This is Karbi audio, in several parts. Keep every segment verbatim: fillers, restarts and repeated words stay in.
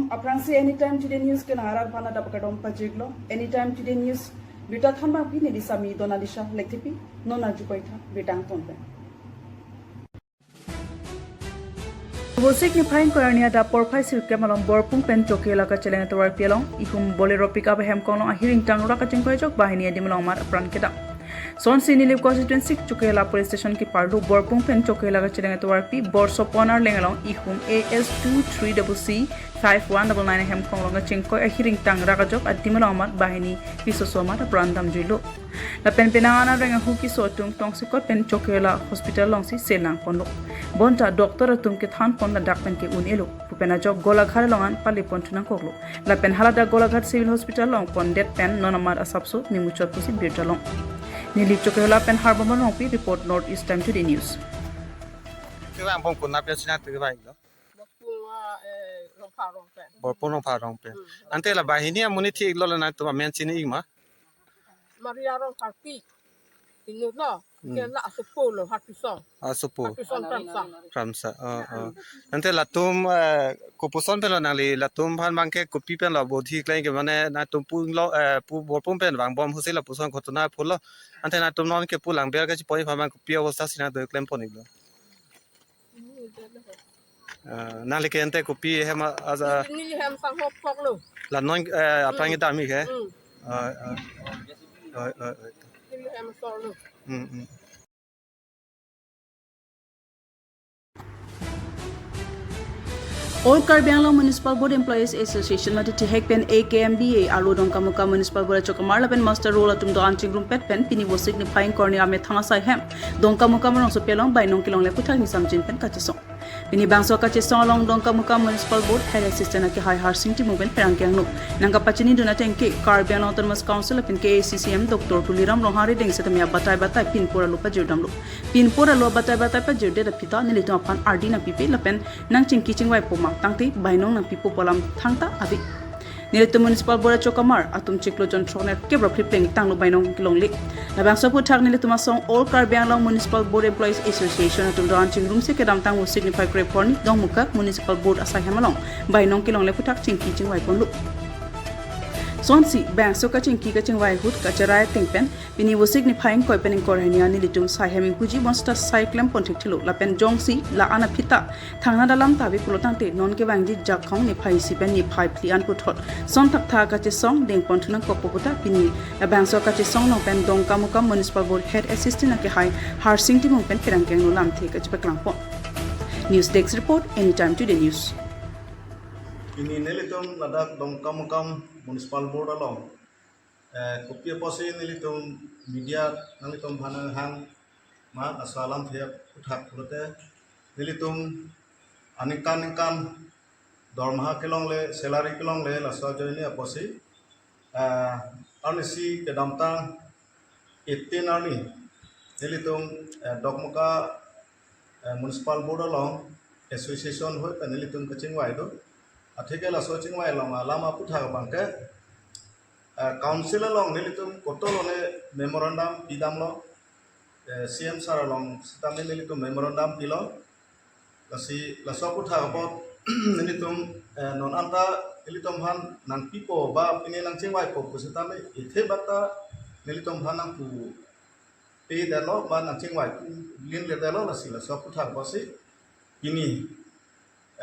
Aphrangsi Anytime Today News ke nang arat aphan adap kardom pajirlo. Anytime Today News birta thanbang pini di sami Donalisha Lekthepi, non arju poitha birta angton pen. Vosik niphai ingkoi arni adap porphai sirkep malom Borpung pen Chokihola kacheleng atovarpi along ihum Bolero pickup ahem konglong ahiring tang rak kachingkoi ajok banghini adim along amat apran kedam. Sonsi Nilip constituency Chokihola police station kiparlo Borpung pen Chokihola kacheleng atovarpi Borsopon arleng along ihum A S two three double C five one double nine ahem konglong kachingkoi ahiring tang rak ajok adim along amat banghini pisoso amat apran damjuilo. Lapen penang an areng ahu kiso atum tongsekot pen Chokihola hospital alongsi selang ponlo. Bonta doctor atum kethan pon ladak pen ke-un-elo pu pen ajok Golaghat along an pale pon thu nangkoklo. Lapen haladak Golaghat Civil Hospital along pondet pen non amat asapso memuchot pusi birta long. Nilip Chokihola pen Harbamon Rongpi report, North East Time Today News. Kevang pon kuna pia sina tu kevang lo. Borpung, ah, eh, Rongpha Rongpen. Borpung Rongpha Rongpen. Hmm. Ante la banghini amonit thik lo la nangtum amen chini-ik ma? Maria Rongpharpi. Inut lo. Hmm. Ke la asopo lo, Harpisong. Asopo. Harpisong Pramsa. Pramsa. Oh, oh. Ante latum, eh, kopuson pen lo nangli, latum aphan abang ke kopi pen lo bodhi kleng ke mane nangtum pung lo, eh, pu Borpung pen vangbom pusi lapuson ghotona phulo. Ante nangtum non ke pu Langber kachepon aphan abang kopi abosta si nangtum klem pon-ik lo? Ah, nangli ke ante kopi hem a-, aja Neli hem sang hop pok lo. La non, eh, aphrang Hmm. kita ami ke? Hmm. Ah, ah. Ah, ah, ah. Neli hem sor lo. Hmm, hmm. All Karbi Anglong Municipal Board Employees Association mate thihek pen A K M B A arlo Dongkamukam Municipal Board achokamar lapen muster roll atum do-an chingrumpet pen pini Vosik niphai ingkoi arni amethang asai hem Dongkamukam rongsopi along bainong kelongle aputhak nisamjin pen kachesong. Pini bangso kachesong along Dongkamukam Municipal Board Head Assistant akehai Harsing Timung pen pherangke angno nangkapachinidun ateng ke Karbi Anglong Autonomous Council lapen K A A C C M Doctor Tuliram Ronghang arideng setame abatai batai pinpur alo pajirdamlo. Pinpur alo abatai batai pajirdet aphi ta nelitum aphan ardi nangpipe lapen nangchingki chingvaipo ma tangte bainong nangpipo pu alam thangta ave. Nelitum Municipal Board achokamar atum chiklo jon throknerkep ra phli pleng tanglo bainong kelongle. Labangso aputhak nelitum asong All Karbi Anglong Municipal Board Employees Association atum do-an chingrumsi kedamtang Vosik niphai krepho arni Dongkamukam Municipal Board asai hem along bainong kelongle aputhak chingki chingvai ponlo. Sonsi bangso kachingki kachingvai ahut kacherai ateng pen pini Vosik niphai ingkoi pen ingkoi arni an nelitum sai hem ingpuji bonsita sai klem pon thekthelo lapen jongsi la-an aphi ta thangnat alam ta ave pulo tangte non kevangji Jakhong niphai isi pen niphai phli an puthot son thaktha kachesong dengpon thu nangkokpo pu ta pini labangso kachesong along pen Dongkamukam Municipal Board Head Assistant akehai Harsing Timung pen pherangke angno lamthe kachepaklang pon. News Desk Report, Anytime Today News. Pini nelitum ladak Dongkamukam Municipal Board along, eh, kopi apotsi nelitum media nanglitum aphan nanghang ma laso alamthe aputhak pulote nelitum aningkan ningkan dormaha kelongle, salary kelongle laso ajoine apotsi, eh, arnisi kedamtang eighteen arni nelitum, eh, Dongkamukam, eh, Municipal Board along association ahoi pen nelitum kachingvai do. Atheke laso chingvai along alam aputhak abang ke, eh, council along nelitum kotolo ne memorandum pidamlo, eh, C M sir along sitame nelitum memorandum pilo. Lasi laso aputhak apot nelitum, eh, non anta nelitum aphan nangpipo ba pine nangchingvaipo pu sitame ithe bata nelitum aphan nangpupe detlo ba nangchingvai pu lin le detlo lasi laso aputhak apotsi pini,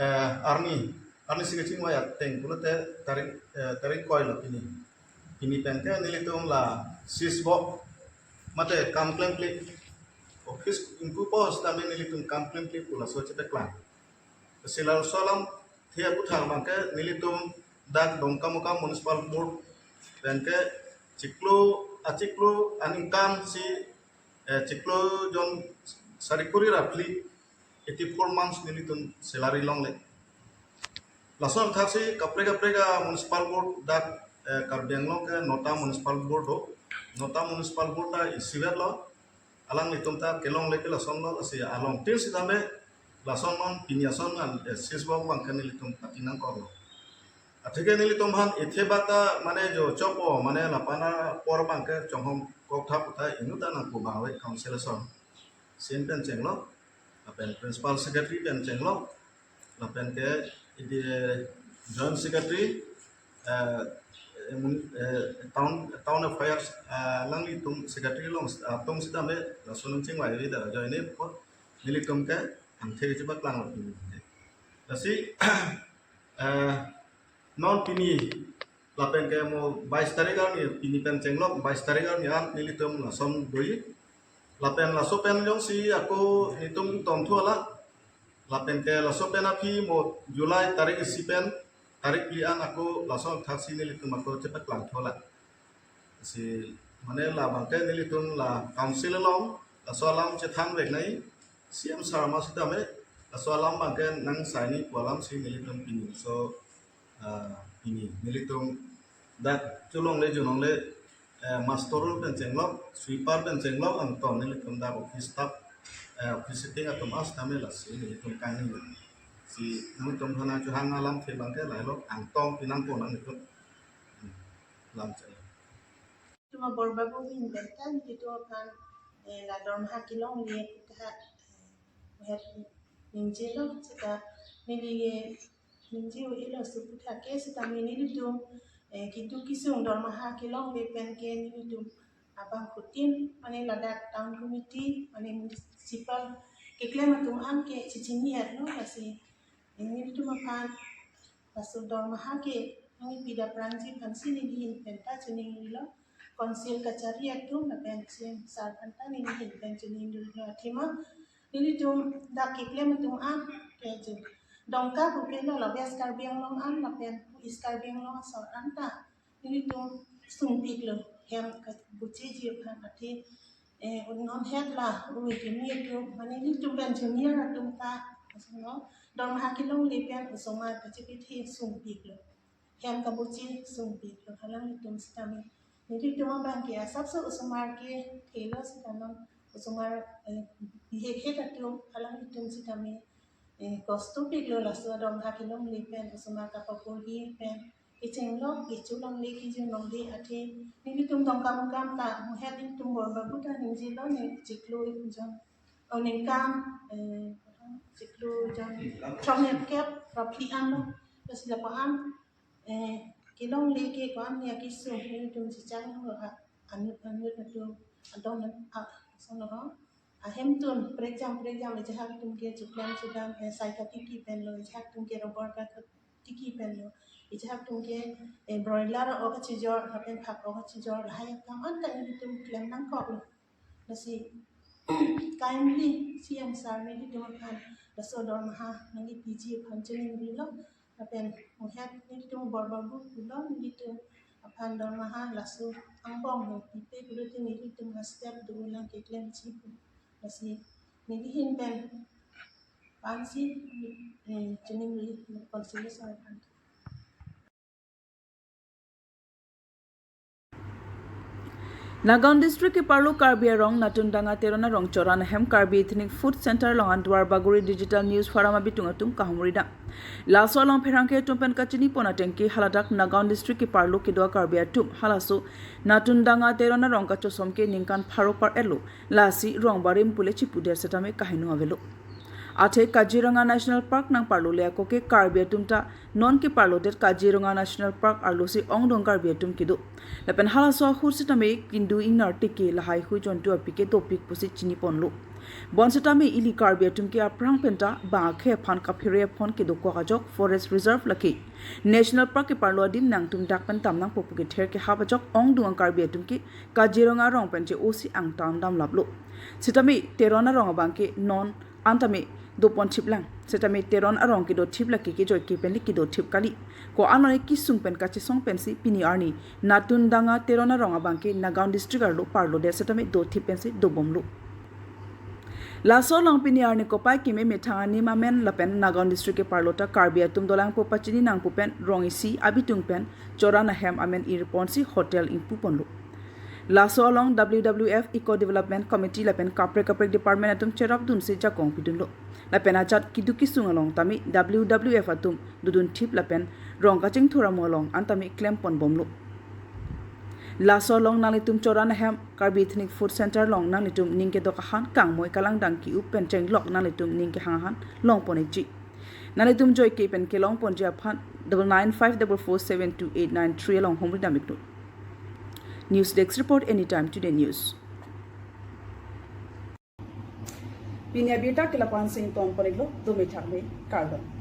eh, arni, arnisi kachingvai ateng pulote tarik, eh, tarik ingkoi lo pini. Pini pen ke nelitum la sisbok mate kam klemkle office ingpu apot sitame nelitum kam klemkle pu laso chepaklang. Lasi laso alamthe aputhak abang ke nelitum dak Dongkamukam Municipal Board pen ke chiklo, achiklo aningkan si, eh, chiklo jon sari kuri ra phli eighty-four months nelitum salary longle. Lason thaksi kaprek kaprek a municipal board dak, eh, Karbi Anglong ke nota municipal board do. Nota municipal board ta isivet lo. Alanglitum ta kelongle ke lason lo, lasi along tin sitame lason non pini ason an, eh, sisbok abang ke nelitum pati nangkoklo. Atheke nelitum aphan ithe bata mane jo chopo mane lapen apor abang ke chonghong kok thap ta inut ta nangpu abang ave council ason. C M pen chenglo, lapen principal secretary pen chenglo, lapen ke idi Joint Secretary, eh, mun- eh, Town Town Affairs, eh, alanglitum Secretary along, ah, atum sitame lason chingvai ri da join apot nelitum ke angthek chepaklang lo pini. Lasi, eh, non pini lapen ke mo bais tarik arni, pini pen chenglok bais tarik arni an nelitum lason doi. Lapen laso pen jongsi ako nelitum tom thu ala. Lapen ke laso pen aphi mo July tarik isi pen tarik phli an ako laso thaksi nelitum ako chepaklang thu ala. Si mane labang ke nelitum la council along laso alam chethan vek nai, C M sir ma sitame laso alam abang ke nang saini pu alam si nelitum pini. So, ah, pini nelitum dak cholongle jonongle, eh, master roll pen chenglok, sweeper pen chenglok, angton nelitum dak office staff, eh, office sitting atum as tame lasi nelitum kangni. Si nangtum thana chuhang alamthe abang ke lahelo angtong pinang ponang nelitum. Lam chenglok. Tuma borbabu hin bentan kitu aphan, eh, la dormaha kelongle ta, eh, her ningje lo seta neli, eh, ningje o ilo supu thake seta nelitum, eh, kitu kisung dormaha kelongle pen ke nelitum abangphutin mane ladak town committee mane municipal keklem atum an ke chichini herno lasi, eh, nelitum aphan laso dormaha ke nangpi dapprangji aphansi neli hin penta chiningrilo, council kachari atum lapen C M sir aphanta neli hin pen chiningrilo athema nelitum dak keklem atum an ke je Dongka pu pen lo, la West Karbi Anglong an lapen East Karbi Anglong asor anta nelitum sungpiklo, hem kabuchiji aphan athe, eh, unon het la ui kimi atum mane nelitum pen junior atum ta asonlo dormaha kelongle pen osomar kachepithe sungpiklo, hem kabuchi sungpiklo alanglitum sitame. Nelitum abang ke asapso osomar ke thelo sitame osomar, eh, bihek het atum alanglitum sitame, eh, kosto piklo laso dormaha kelongle pen osomar kapaporhi pen kechenglok kecholongle kejunlongle athe nelitum Dongkamukam ta muhet nelitum borbabu ta ningjelo ne chiklo jon, o ningkan, eh, chiklo jon throkkep ra phli an lo. Lasi lapu an, eh, kelongle ke ko-an ya kisu nelitum chichang lo ha anut anut atum adong a, sono ho. Ahemtun prekjam prekjam ejahak atum ke chuklam chudam, eh, sai katiki pen lo, ejahak atum ke rubber ka- tiki pen lo, ejahak atum ke, eh, broiler ok kachijor lapen phak ok kachijor lahai akam an ta nelitum klem nangkoklo. Lasi kindly C M sir nelitum aphan laso dormaha nangkepiji aphan chiningrilo lapen muhet nelitum borbabu pulo nelitum aphan dormaha laso angbong nangpipe pulote nelitum astep dolang keklemji pu. Lasi neli hin pen pensi, eh, chiningri council sir aphan. Nagaon District keparlo Karbi Arong Natundanga Teron Arong Choran ahem Karbi Ethnic Food Center along an Duarbagori Digital News Forum abitung atum kahumri dam. Laso along pherangke atum pen kachinipon ateng ke haladak Nagaon District keparlo kedo a-Karbi atum halaso Natundanga Teron Arong kachosom ke ningkan pharo par-et lo. Lasi rong barim pule chipudet setame kaheno avelo. Athe Kaziranga National Park nangparlole ako ke Karbi atum ta non keparlodet Kaziranga National Park arlosi ongdung Karbi atum kedo. Lapen halaso ahut setame kindu ingnar teke lahai hui jontu api ke dopik pusi chiniponlo. Bonsetame ili Karbi atum ke aphrang penta bang akhei aphan kaphere aphon kedokok ajok forest reserve lake National Park keparlo adim nangtum dak pen tam nangpo pu kether kehap ajok ongdung Karbi atum ke Kaziranga arong pen che-osi angtan damlaplo. Setame Teron arong abang ke non an tame dopon thiplang. Setame Teron arong kedo thip lake kejoi ke pen le kedo thip kali. Ko-an lone kisung pen kachesong pensi pini arni Natundanga Teron arong abang ke Nagaon District arlo parlodet setame do thip pensi dobomlo. Laso along pini arni kopai keme methang anim amen lapen Nagaon District keparlo ta Karbi atum dolang pu pachini nangpo pen rong isi abitung pen Choran ahem amen irponsi hotel ingpuponlo. Laso along W W F Eco Development Committee lapen kaprek kaprek department atum cherapdunsi jakong pidunlo. Lapen ajat keduk kesung along tame W W F atum dodun thip lapen rong kachingthur amo along an tame klemponbomlo. Laso along nanglitum Choran ahem Karbi Ethnic Food Center along nanglitum ning kedok ahan kangmoi kalangdang ki-up pen chenglok nanglitum ning kehang ahan longpon ikji. Nanglitum joike pen kelong ponji aphan double nine five double four seven two eight nine three along home ridam iknon. News Desk Report, Anytime Today News. Pini abirta ke lapu-an si ington pon iklo, dome thakme, kardom.